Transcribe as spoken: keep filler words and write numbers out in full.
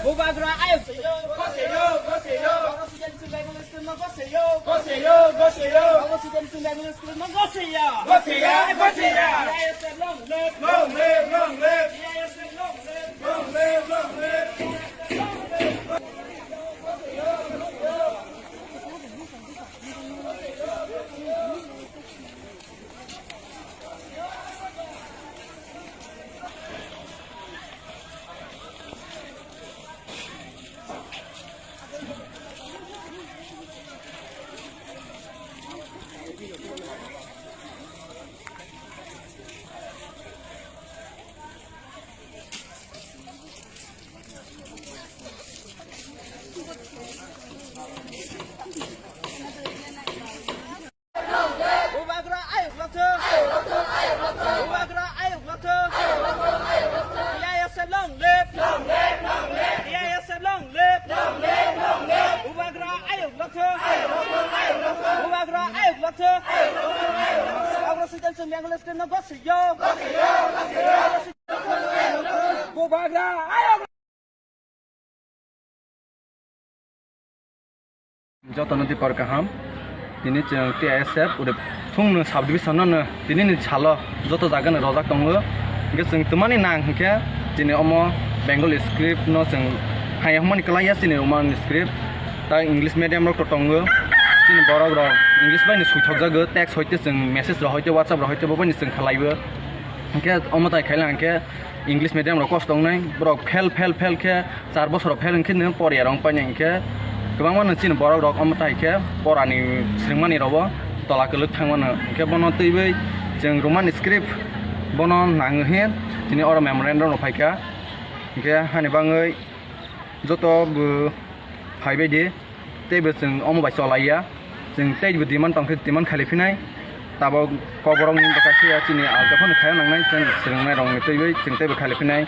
Bubagra ayuk seyo. Goseyo, goseyo. Bago student student Bangla student no goseyo. Goseyo, goseyo. Bago student student Bangla student no goseyo. Goseya, goseya. B I S F long live. Long live, long live. B I S F long live. Long live, long live. Bubagra ayuk lokthung. Bubagra ayuk lokthung. B I S F long live. B I S F long live. Bubagra ayuk lokthung. Bubagra ayuk lokthung. Bago student student Bangla student no goseyo. Bubagra ayuk. Jotono dipor kaham. Tini chwng T I S F ure thungno subdivision no tini ni salo joto jaga no rojak tongo. Hingke chwng twmani nang hingke tini omo Bengali script no chwng hai hwnmani kwlaiya chini Roman script. Ta English medium rok to tongo. Chini borok rok English bai ni suithok jago, text hoite chwng message rok hoite WhatsApp rok hoite bo bai ni chwng khalaibo. Hingke omo tai khaila hingke English medium rok kosto wngnai, borok fail, fail, fail khe char bosor fail wngkhe nw poriya rok painai hwnkhe kwbangma nw chini borok rok omo tai khe porani swrwngmani rok o tola kwlwk thangmano hwnkhe bono twiwi chwng Roman script bono nangwi hwn chini oro memorandum rok phaikha hwnkhe hani bagwi joto bo phaibai di. Teibo chwng omo bai cholaiya, chwng teibo demand tongkhe demand khailai phinai. Tabok kokborokni bwkha se chini alta phano khaina nangnai, chwng swrwngnairokni twiwi chwng teibo khailai phinai.